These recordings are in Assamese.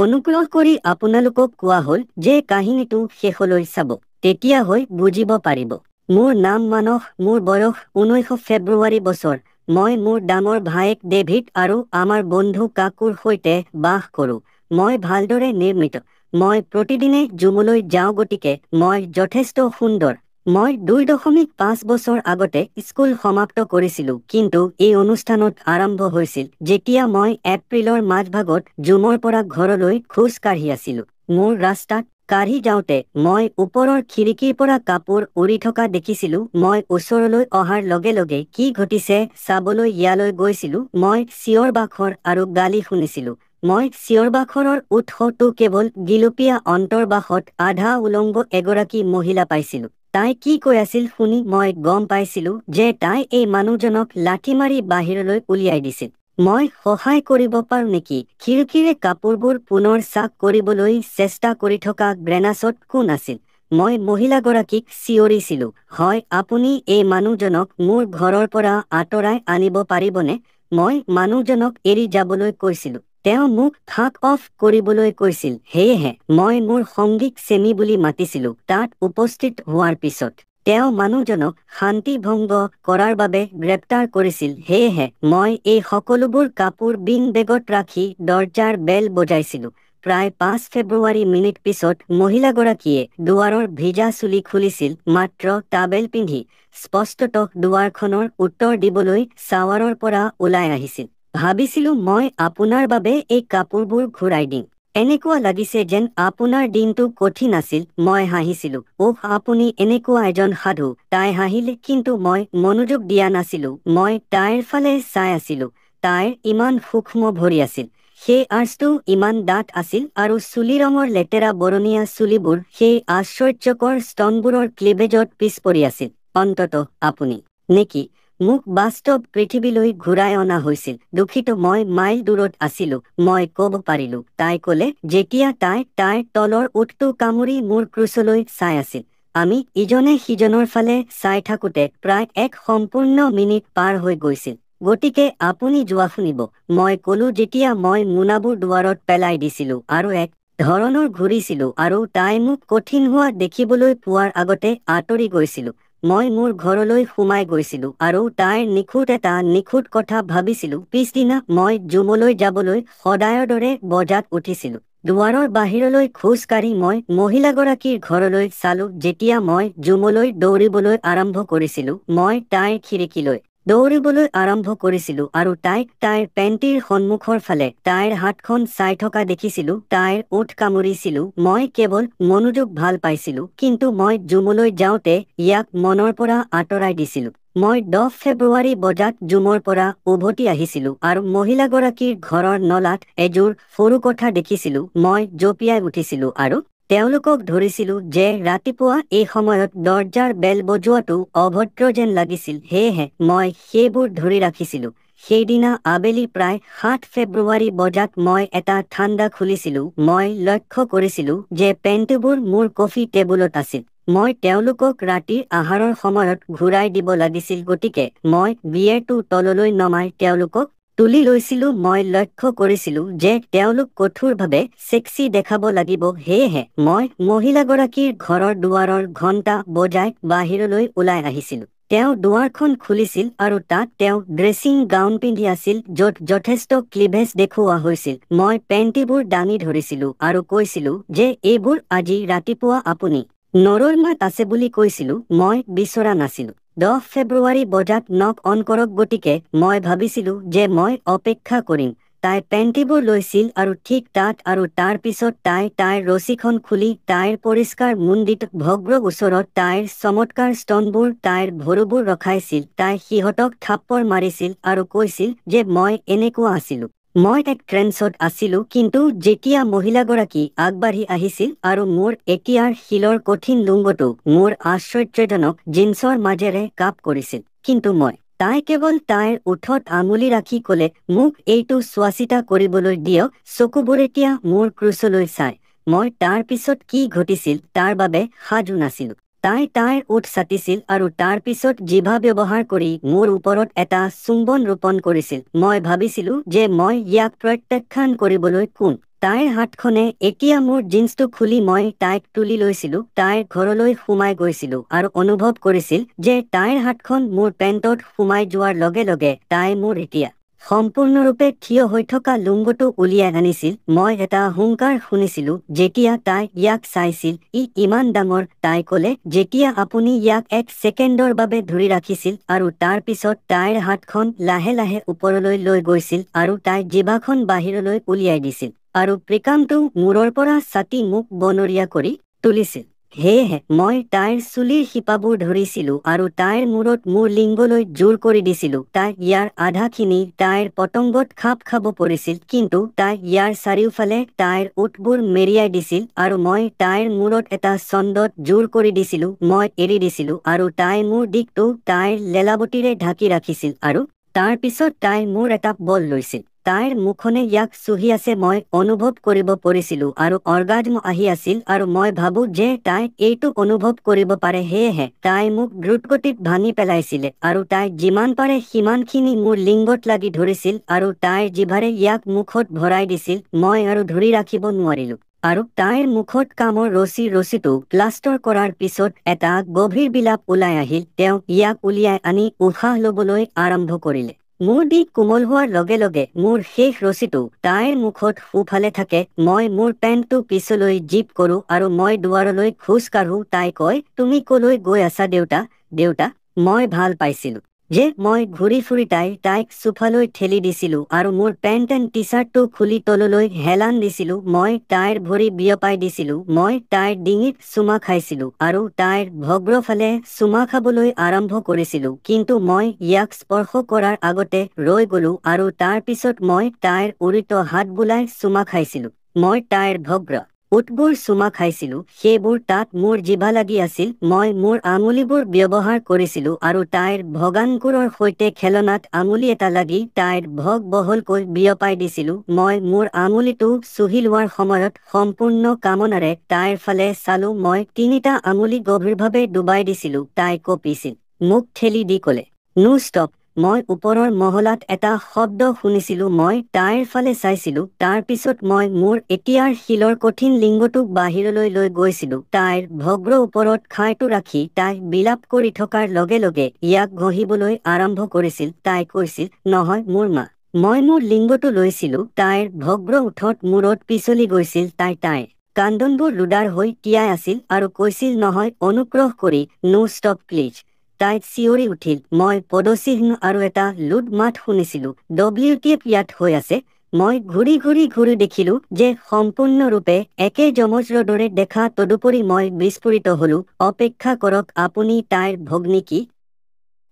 অনুগ্ৰহ কৰি আপোনালোকক কোৱা হ'ল যে কাহিনীটো শেষলৈ চাব, তেতিয়া হৈ বুজিব পাৰিব। মোৰ নাম মানস, মোৰ বয়স 19 ফেব্ৰুৱাৰী বছৰ। মই মোৰ ডাঙৰ ভায়েক ডেভিড আৰু আমাৰ বন্ধু কাকুৰ সৈতে বাস কৰোঁ। মই ভালদৰে নিৰ্মিত। মই প্ৰতিদিনে জুমলৈ যাওঁ, গতিকে মই যথেষ্ট সুন্দৰ। মই 2.5 বছৰ আগতে স্কুল সমাপ্ত কৰিছিলো, কিন্তু এই অনুষ্ঠানত আৰম্ভ হৈছিল যেতিয়া মই এপ্ৰিলৰ মাজভাগত জুমৰ পৰা ঘৰলৈ খোজ কাঢ়ি আছিলো। মোৰ ৰাস্তাত কাঢ়ি যাওঁতে মই ওপৰৰ খিৰিকীৰ পৰা কাপোৰ উৰি থকা দেখিছিলো। মই ওচৰলৈ অহাৰ লগে লগে কি ঘটিছে চাবলৈ ইয়ালৈ গৈছিলো। মই চিঞৰ বাখৰ আৰু গালি শুনিছিলো। মই চিঞৰ বাখৰৰ উৎসটো কেৱল গিলপীয়া অন্তৰ্বাসত আধা উলংগ এগৰাকী মহিলা পাইছিলো। তাই কি কৈ আছিল শুনি মই গম পাইছিলো যে তাই এই মানুহজনক লাঠি মাৰি বাহিৰলৈ উলিয়াই দিছিল। মই সহায় কৰিব পাৰো নেকি? খিৰিকীৰে কাপোৰবোৰ পুনৰ চাক কৰিবলৈ চেষ্টা কৰি থকা গ্ৰেনাছত কোন আছিল? মই মহিলাগৰাকীক চিঞৰিছিলো, হয়, আপুনি এই মানুহজনক মোৰ ঘৰৰ পৰা আঁতৰাই আনিব পাৰিবনে? মই মানুহজনক এৰি যাবলৈ কৈছিলো। তেওঁ মোক ফাক অফ কৰিবলৈ কৈছিল, সেয়েহে মই মোৰ সংগীক চেমি বুলি মাতিছিলো। তাত উপস্থিত হোৱাৰ পিছত তেওঁ মানুহজনক শান্তি ভংগ কৰাৰ বাবে গ্ৰেপ্তাৰ কৰিছিল, সেয়েহে মই এই সকলোবোৰ কাপোৰ বিন বেগত ৰাখি দৰ্জাৰ বেল বজাইছিলো। প্ৰায় 5 ফেব্ৰুৱাৰী মিনিট পিছত মহিলাগৰাকীয়ে দুৱাৰৰ ভিজা চুলি খুলিছিল, মাত্ৰ টাবেল পিন্ধি স্পষ্টতঃ দুৱাৰখনৰ উত্তৰ দিবলৈ চাৱাৰৰ পৰা ওলাই আহিছিল। ভাবিছিলো মই আপোনাৰ বাবে এই কাপোৰবোৰ ঘূৰাই দিম। এনেকুৱা লাগিছে যেন আপোনাৰ দিনটো কঠিন আছিল। মই হাঁহিছিলো। ওহ, আপুনি এনেকুৱা এজন সাধু। তাই হাঁহিলে, কিন্তু মই মনোযোগ দিয়া নাছিলো। মই তাইৰ ফালে চাই আছিলো। তাইৰ ইমান সূক্ষ্ম ভৰি আছিল। সেই আঁচটো ইমান ডাঠ আছিল আৰু চুলি ৰঙৰ লেতেৰা বৰণীয়া চুলিবোৰ সেই আশ্চৰ্যকৰ স্তনবোৰৰ ক্লিভেজত পিছ পৰি আছিল। অন্ততঃ আপুনি নেকি? মোক বাস্তৱ পৃথিৱীলৈ ঘূৰাই অনা হৈছিল। দুখিত, মই মাইল দূৰত আছিলো, মই ক'ব পাৰিলো, তাই ক'লে যেতিয়া তাই তাইৰ তলৰ ওঁঠটো কামুৰি মোৰ ক্ৰুচলৈ চাই আছিল। আমি ইজনে সিজনৰ ফালে চাই থাকোঁতে প্ৰায় এক সম্পূৰ্ণ মিনিট পাৰ হৈ গৈছিল। গতিকে আপুনি যোৱা শুনিব, মই ক'লো যেতিয়া মই মোনাবোৰ দুৱাৰত পেলাই দিছিলো আৰু এক ধৰণৰ ঘূৰিছিলো আৰু তাই মোক কঠিন হোৱা দেখিবলৈ পোৱাৰ আগতে আঁতৰি গৈছিলো। মই মোৰ ঘৰলৈ সোমাই গৈছিলো আৰু তাইৰ নিখুঁত এটা নিখুঁত কথা ভাবিছিলো। পিছদিনা মই জুমলৈ যাবলৈ সদায়ৰ দৰে বজাত উঠিছিলো। দুৱাৰৰ বাহিৰলৈ খোজ কাঢ়ি মই মহিলাগৰাকীৰ ঘৰলৈ চালো। যেতিয়া মই জুমলৈ দৌৰিবলৈ আৰম্ভ কৰিছিলো, মই তাইৰ খিৰিকীলৈ দৌৰিবলৈ আৰম্ভ কৰিছিলো আৰু তাইক তাইৰ পেণ্টিৰ সন্মুখৰ ফালে তাইৰ হাতখন চাই থকা দেখিছিলো। তাইৰ ওঁঠ কামুৰিছিলো। মই কেৱল মনোযোগ ভাল পাইছিলো, কিন্তু মই জুমলৈ যাওঁতে ইয়াক মনৰ পৰা আঁতৰাই দিছিলো। মই 10 ফেব্ৰুৱাৰী বজাত জুমৰ পৰা উভতি আহিছিলো আৰু মহিলাগৰাকীৰ ঘৰৰ নলাত এযোৰ সৰু কথা দেখিছিলো। মই জঁপিয়াই উঠিছিলো আৰু তেওঁলোকক ধৰিছিলো যে ৰাতিপুৱা এই সময়ত দৰ্জাৰ বেল বজোৱাটো অভদ্ৰ যেন লাগিছিল, সেয়েহে মই সেইবোৰ ধৰি ৰাখিছিলো। সেইদিনা আবেলি প্ৰায় 7 ফেব্ৰুৱাৰী বজাত মই এটা ঠাণ্ডা খুলিছিলো। মই লক্ষ্য কৰিছিলো যে পেণ্টবোৰ মোৰ কফি টেবুলত আছিল। মই তেওঁলোকক ৰাতিৰ আহাৰৰ সময়ত ঘূৰাই দিব লাগিছিল, গতিকে মই বিয়েৰটো তললৈ নমাই তেওঁলোকক তুলি লৈছিলো। মই লক্ষ্য কৰিছিলো যে তেওঁলোক কঠোৰভাৱে ছেক্সি দেখাব লাগিব, সেয়েহে মই মহিলাগৰাকীৰ ঘৰৰ দুৱাৰৰ ঘণ্টা বজাই বাহিৰলৈ ওলাই আহিছিলো। তেওঁ দুৱাৰখন খুলিছিল আৰু তাত তেওঁ ড্ৰেছিং গাউন পিন্ধি আছিল য'ত যথেষ্ট ক্লিভেজ দেখুওৱা হৈছিল। মই পেণ্টিবোৰ দাঙি ধৰিছিলো আৰু কৈছিলো যে এইবোৰ আজি ৰাতিপুৱা আপুনি নৰৈৰ মাত আছে বুলি কৈছিলো। মই বিচৰা নাছিলো। 10 ফেব্ৰুৱাৰী বজাত নক অন কৰক, গতিকে মই ভাবিছিলো যে মই অপেক্ষা কৰিম। তাই পেণ্টিবোৰ লৈছিল আৰু ঠিক তাত আৰু তাৰ পিছত তাই তাইৰ ৰছীখন খুলি তাইৰ পৰিষ্কাৰ মুণ্ডিত ভগ্ৰ ওচৰত তাইৰ চমৎকাৰ স্তনবোৰ তাইৰ ভৰুবোৰ ৰখাইছিল। তাই সিহঁতক থাপ্পৰ মাৰিছিল আৰু কৈছিল যে মই এনেকুৱা আছিলো। মই এক ট্ৰেন্সত আছিলো, কিন্তু যেতিয়া মহিলাগৰাকী আগবাঢ়ি আহিছিল আৰু মোৰ এতিয়াৰ শিলৰ কঠিন লুংগটো মোৰ আশ্চৰ্যজনক জিন্সৰ মাজেৰে কাপ কৰিছিল, কিন্তু মই তাই কেৱল তাইৰ ওঠত আঙুলি ৰাখি ক'লে, মোক এইটো চোৱাচিতা কৰিবলৈ দিয়ক। চকুবোৰ এতিয়া মোৰ ক্ৰুচলৈ চাই। মই তাৰ পিছত কি ঘটিছিল তাৰ বাবে সাজু নাছিলো। তাই তাইৰ ওঁঠ চাটিছিল আৰু তাৰ পিছত জিভা ব্যৱহাৰ কৰি মোৰ ওপৰত এটা চুম্বন ৰোপণ কৰিছিল। মই ভাবিছিলো যে মই ইয়াক প্ৰত্যাখ্যান কৰিবলৈ কোন। তাইৰ হাতখনে এতিয়া মোৰ জিন্সটো খুলি মই তাইক তুলি লৈছিলো, তাইৰ ঘৰলৈ সোমাই গৈছিলো আৰু অনুভৱ কৰিছিল যে তাইৰ হাতখন মোৰ পেণ্টত সোমাই যোৱাৰ লগে লগে তাই মোৰ এতিয়া সম্পূৰ্ণৰূপে থিয় হৈ থকা লুংগটো উলিয়াই আনিছিল। মই এটা হুংকাৰ শুনিছিলো যেতিয়া তাই ইয়াক চাইছিল। ই ইমান ডাঙৰ, তাই ক'লে, যেতিয়া আপুনি ইয়াক এক ছেকেণ্ডৰ বাবে ধৰি ৰাখিছিল আৰু তাৰ পিছত তাইৰ হাতখন লাহে লাহে ওপৰলৈ লৈ গৈছিল আৰু তাই জিভাখন বাহিৰলৈ উলিয়াই দিছিল আৰু প্ৰিকামটো মূৰৰ পৰা ছাটি মোক বনৰীয়া কৰি তুলিছিল। সেয়েহে মই তাইৰ চুলিৰ শিপাবোৰ ধৰিছিলো আৰু তাইৰ মূৰত মোৰ লিংগলৈ জোৰ কৰি দিছিলো। তাই ইয়াৰ আধাখিনি তাইৰ পতংগত খাপ খাব পৰিছিল, কিন্তু তাই ইয়াৰ চাৰিওফালে তাইৰ ওঁঠবোৰ মেৰিয়াই দিছিল আৰু মই তাইৰ মূৰত এটা ছন্দত জোৰ কৰি দিছিলো। মই এৰি দিছিলো আৰু তাই মোৰ দিশটো তাইৰ লেলাবটিৰে ঢাকি ৰাখিছিল আৰু তাৰ পিছত তাই মোৰ এটা বল লৈছিল। তাইৰ মুখনে ইয়াক চুহি আছে মই অনুভৱ কৰিব পৰিছিলো আৰু অৰ্গাজম আহি আছিল আৰু মই ভাবো যে তাই এইটো অনুভৱ কৰিব পাৰে। সেয়েহে তাই মোক দ্ৰুতগতিত ভাঙি পেলাইছিলে আৰু তাই যিমান পাৰে সিমানখিনি মোৰ লিংগত লাগি ধৰিছিল আৰু তাইৰ জিভাৰে ইয়াক মুখত ভৰাই দিছিল। মই আৰু ধৰি ৰাখিব নোৱাৰিলো আৰু তাইৰ মুখত কামৰ ৰছীটো প্লাষ্টাৰ কৰাৰ পিছত এটা গভীৰ বিলাপ ওলাই আহিল। তেওঁ ইয়াক উলিয়াই আনি উশাহ লবলৈ আৰম্ভ কৰিলে। মোৰ দিশ কোমল হোৱাৰ লগে লগে মোৰ শেষ ৰছীটো তাইৰ মুখত সোঁফালে থাকে। মই মোৰ পেণ্টটো পিছলৈ জিপ কৰো আৰু মই দুৱাৰলৈ খোজ কাঢ়ো। তাই কয়, তুমি কলৈ গৈ আছা দেউতা? দেউতা, মই ভাল পাইছিলো যে মই ঘূৰি ফুৰি তাইক চোফালৈ ঠেলি দিছিলো আৰু মোৰ পেণ্ট এণ্ড টি চাৰ্টটো খুলি তললৈ হেলান দিছিলো। মই তাইৰ ভৰি বিয়পাই দিছিলো। মই তাইৰ ডিঙিত চুমা খাইছিলো আৰু তাইৰ ভগ্ৰফালে চুমা খাবলৈ আৰম্ভ কৰিছিলো, কিন্তু মই ইয়াক স্পৰ্শ কৰাৰ আগতে ৰৈ গলো আৰু তাৰ পিছত মই তাইৰ উৰিত হাত বুলাই চুমা খাইছিলো। মই তাইৰ ভগ্ৰ ওঁঠবোৰ চুমা খাইছিলো, সেইবোৰ তাত মোৰ জিভা লাগি আছিল। মই মোৰ আঙুলিবোৰ ব্যৱহাৰ কৰিছিলো আৰু তাইৰ ভগাঙ্কুৰৰ সৈতে খেলনাত আঙুলি এটা লাগি তাইৰ ভগ বহলকৈ বিয়পাই দিছিলো। মই মোৰ আঙুলিটো চুহি লোৱাৰ সময়ত সম্পূৰ্ণ কামনাৰে তাইৰ ফালে চালো। মই 3টা আঙুলি গভীৰভাৱে ডুবাই দিছিলো। তাই কঁপিছিল, মোক ঠেলি দি ক'লে, নো ষ্টপ। মই ওপৰৰ মহলাত এটা শব্দ শুনিছিলো। মই তাইৰ ফালে চাইছিলো। তাৰ পিছত মই মোৰ এতিয়াৰ শিলৰ কঠিন লিংগটোক বাহিৰলৈ লৈ গৈছিলো। তাইৰ ভগ্ৰ ওপৰত খাইটো ৰাখি তাই বিলাপ কৰি থকাৰ লগে লগে ইয়াক ঘঁহিবলৈ আৰম্ভ কৰিছিল। তাই কৈছিল, নহয় মোৰ মা। মই মোৰ লিংগটো লৈছিলো। তাইৰ ভগ্ৰ ওঠত মূৰত পিছলি গৈছিল। তাই তাইৰ কান্দোনবোৰ লুডাৰ হৈ তিয়াই আছিল আৰু কৈছিল, নহয় অনুগ্ৰহ কৰি, নো ষ্টপ প্লিজ। তাই চিঞৰি উঠিল। মই পদচিহ্ন আৰু এটা লুড মাত শুনিছিলো। ডব্লিউ.টি.এফ ইয়াত হৈ আছে। মই ঘূৰি ঘূৰি ঘূৰি দেখিলো যে সম্পূৰ্ণৰূপে একে যমজৰ দৰে দেখা। তদুপৰি মই বিস্ফোৰিত হলো। অপেক্ষা কৰক, আপুনি তাইৰ ভগ্নী কি?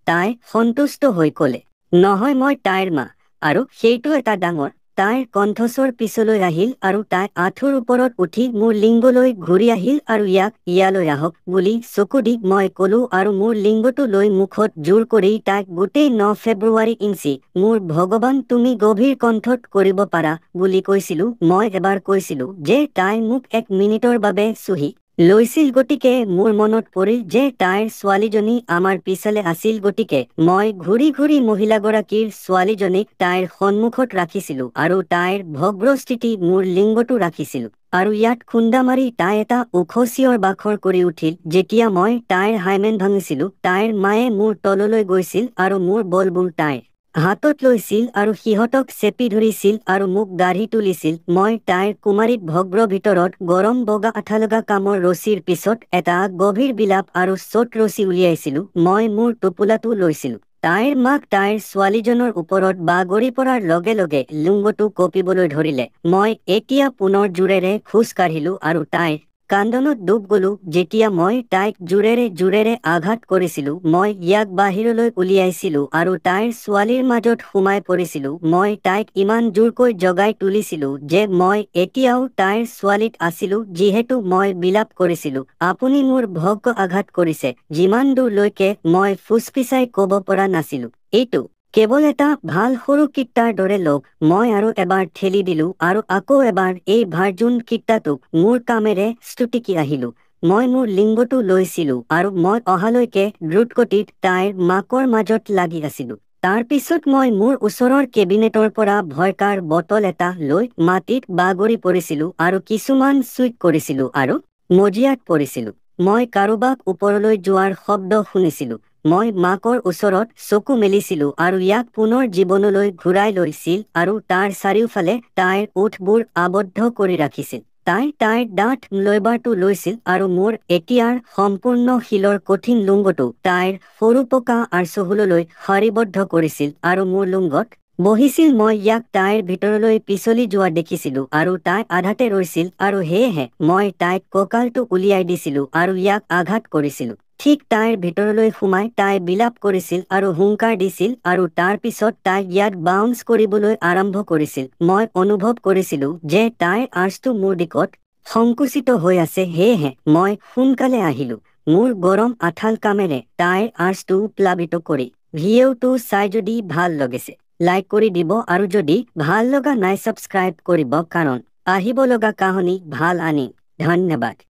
তাই সন্তুষ্ট হৈ ক'লে, নহয় মই তাইৰ মা আৰু সেইটো এটা ডাঙৰ। তাইৰ কণ্ঠস্বৰ পিছলৈ আহিল আৰু তাই আঁঠুৰ ওপৰত উঠি মোৰ লিংগলৈ ঘূৰি আহিল আৰু ইয়াক ইয়ালৈ আহক বুলি চকু দি মই ক'লো আৰু মোৰ লিংগটো লৈ মুখত জোৰ কৰি তাইক গোটেই 9 ফেব্ৰুৱাৰী ইঞ্চি, মোৰ ভগৱান তুমি গভীৰ কণ্ঠত কৰিব পাৰা বুলি কৈছিলো। মই এবাৰ কৈছিলো যে তাই মোক 1 মিনিটৰ বাবে চুহি লৈছিল, গতিকে মোৰ মনত পৰিল যে তাইৰ ছোৱালীজনী আমাৰ পিছালে আছিল। গতিকে মই ঘূৰি ঘূৰি মহিলাগৰাকীৰ ছোৱালীজনীক তাইৰ সন্মুখত ৰাখিছিলো আৰু তাইৰ ভগ্ৰ স্থিতি মোৰ লিংগটো ৰাখিছিলো আৰু ইয়াত খুন্দা মাৰি তাই এটা ওখ চিঞৰ বাখৰ কৰি উঠিল। যেতিয়া মই তাইৰ হাইমেন ভাঙিছিলো, তাইৰ মায়ে মোৰ তললৈ গৈছিল আৰু মোৰ বলবোৰ তাইৰ হাতত লৈছিল আৰু সিহঁতক চেপি ধৰিছিল আৰু মোক গাঢ়ি তুলিছিল। মই তাইৰ কুমাৰীত ভগ্ৰ ভিতৰত গৰম বগা আঠা লগা কামৰ ৰছীৰ পিছত এটা গভীৰ বিলাপ আৰু চ'ট ৰছী উলিয়াইছিলো। মই মোৰ টোপোলাটো লৈছিলো। তাইৰ মাক তাইৰ ছোৱালীজনৰ ওপৰত বাগৰি পৰাৰ লগে লগে লুংগটো কঁপিবলৈ ধৰিলে। মই এতিয়া পুনৰ জোৰেৰে খোজ কাঢ়িলো আৰু তাইৰ কান্দোনত ডুব গলো। যেতিয়া মই তাইক জোৰেৰে জোৰেৰে আঘাত কৰিছিলো, মই ইয়াক বাহিৰলৈ উলিয়াইছিলো আৰু তাইৰ ছোৱালীৰ মাজত সোমাই পৰিছিলো। মই তাইক ইমান জোৰকৈ জগাই তুলিছিলো যে মই এতিয়াও তাইৰ ছোৱালীত আছিলো, যিহেতু মই বিলাপ কৰিছিলো, আপুনি মোৰ ভগ্ আঘাত কৰিছে, যিমান দূৰলৈকে মই ফুচফুচাই ক'ব পৰা নাছিলো। এইটো কেৱল এটা ভাল সৰু কিত্তাৰ দৰে লওক। মই আৰু এবাৰ ঠেলি দিলো আৰু আকৌ এবাৰ এই ভাৰ্জুন কিত্তাটোক মোৰ কামেৰে স্তুতিকি আহিলো। মই মোৰ লিংগটো লৈছিলো আৰু মই অহালৈকে দ্ৰুতগতিত তাইৰ মাকৰ মাজত লাগি আছিলো। তাৰপিছত মই মোৰ ওচৰৰ কেবিনেটৰ পৰা ভয়কাৰ বটল এটা লৈ মাটিত বাগৰি পৰিছিলো আৰু কিছুমান চুইট কৰিছিলো আৰু মজিয়াত পৰিছিলো। মই কাৰোবাক ওপৰলৈ যোৱাৰ শব্দ শুনিছিলো। মই মাকৰ ওচৰত চকু মেলিছিলো আৰু ইয়াক পুনৰ জীৱনলৈ ঘূৰাই লৈছিল আৰু তাৰ চাৰিওফালে তাইৰ ওঁঠবোৰ আবদ্ধ কৰি ৰাখিছিল। তাই তাইৰ ডাঠ লৈবাৰটো লৈছিল আৰু মোৰ এতিয়াৰ সম্পূৰ্ণ শিলৰ কঠিন লুংগটো তাইৰ সৰু পকা আৰ্চহুললৈ সাৰিবদ্ধ কৰিছিল আৰু মোৰ লুংগত বহিছিল। মই ইয়াক তাইৰ ভিতৰলৈ পিছলি যোৱা দেখিছিলো আৰু তাই আধাতে ৰৈছিল আৰু সেয়েহে মই তাইক কঁকালটো উলিয়াই দিছিলো আৰু ইয়াক আঘাত কৰিছিলো। ঠিক তাইৰ ভিতৰলৈ সোমাই তাই বিলাপ কৰিছিল আৰু হুংকাৰ দিছিল আৰু তাৰ পিছত তাই ইয়াত বাউন্স কৰিবলৈ আৰম্ভ কৰিছিল। মই অনুভৱ কৰিছিলো যে তাইৰ আৰ্চটো মোৰ দিশত সংকুচিত হৈ আছে, সেয়েহে মই সোনকালে আহিলো, মোৰ গৰম আঠাল কামেৰে তাইৰ আৰ্চটো প্লাবিত কৰি। ভিডিঅ'টো চাই যদি ভাল লাগিছে লাইক কৰি দিব আৰু যদি ভাল লগা নাই ছাবস্ক্ৰাইব কৰিব, কাৰণ আহিব লগা কাহিনী ভাল আনিম। ধন্যবাদ।